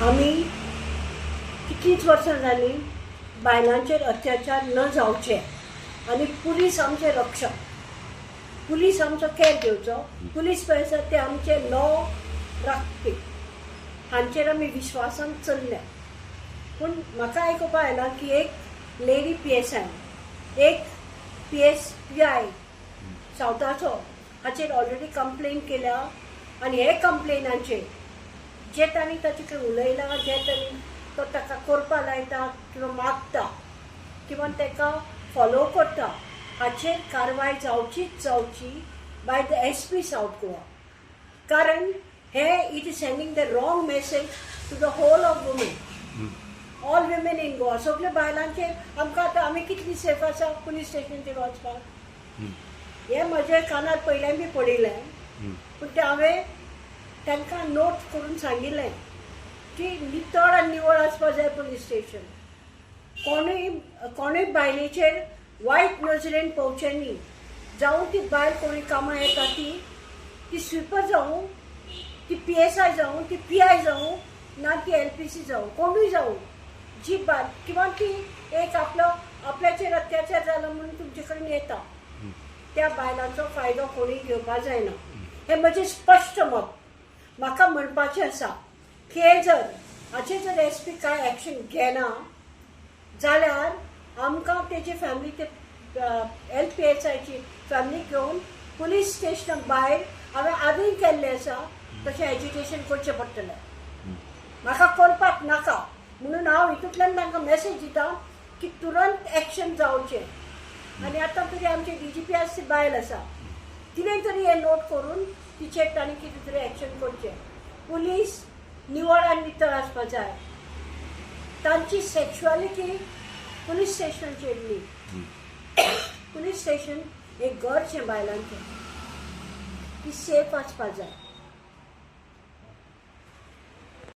आमी कितलींच वर्सां जालीं बायलांचेर अत्याचार न जावचे आनी पुलीस आमचे रक्षक, पुलीस आमचो केअर घेवचो, पुलीस पळय आसा ते आमचे लॉ राखपी, हांचेर आमी विश्वासान चल्ल्या. पूण म्हाका आयकुपा आयलां की एक लेडी PSI, एक PSPI सावथाचो हाचेर ऑलरेडी कंप्लेन केल्या आनी हे कंप्लेनाचेर जे तांणी ताचे कडेन उलयलां, जे तांणी तो ताका करपा लायता किंवा मागता किंवा ताका फॉलो करता, हाचेर कारवाय जावचीच जावची by the SP South Goa. कारण हे it is sending the wrong message to the whole of women, all women in Goa. सगल्या बायलांचेर आमकां आतां आमी कितली सेफ आसा पुलीस स्टेशनाचेर वचपाक, हें म्हज्या कानार पयलें बी पडिल्लें. पूण तें हांवें तांकां नोट करून सांगिल्लें की नितळ आनी निवळ आसपा जाय पुलीस स्टेशन, कोणूय कोणूय बायलेचेर वायट नजरेन पळोवचें न्ही. जावं ती बायल कोणूय कामां येता ती ती स्विपर जावं, ती PSI जावं, ती PI जावं, ना ती LPC जावं, कोणूय जावं, जी बायल किंवा ती एक आपलो आपल्याचेर अत्याचार जालो म्हणून तुमचे कडेन येता, त्या बायलांचो फायदो कोणी घेवपा जायना. हें म्हजें स्पश्ट मत. म्हाका म्हणपाचें आसा की हे जर हाचेर जर SP कांय एक्शन घेना जाल्यार आमकां तेजी फॅमिली ते LPSIची फॅमिली घेवन पुलीस स्टेशना भायर हांवें आदीं केल्लें आसा तशें एज्युकेशन करचें पडटलें. म्हाका करपाक नाका म्हणून हांव हितूंतल्यान तांकां मॅसेज दिता की तुरंत एक्शन जावचें. आनी आतां तरी आमचे DGP आसा ती बायल आसा, तिणें तरी हें नोट करून तिचेर तांणी कितें तरी एक्शन करचें. पुलीस निवळ आनी नितळ आसपा जाय, तांची सेक्शुअलिटी पुलीस स्टेशनाचेर न्ही. पुलीस स्टेशन एक घरचें बायलांचें, ती सेफ आसपा जाय.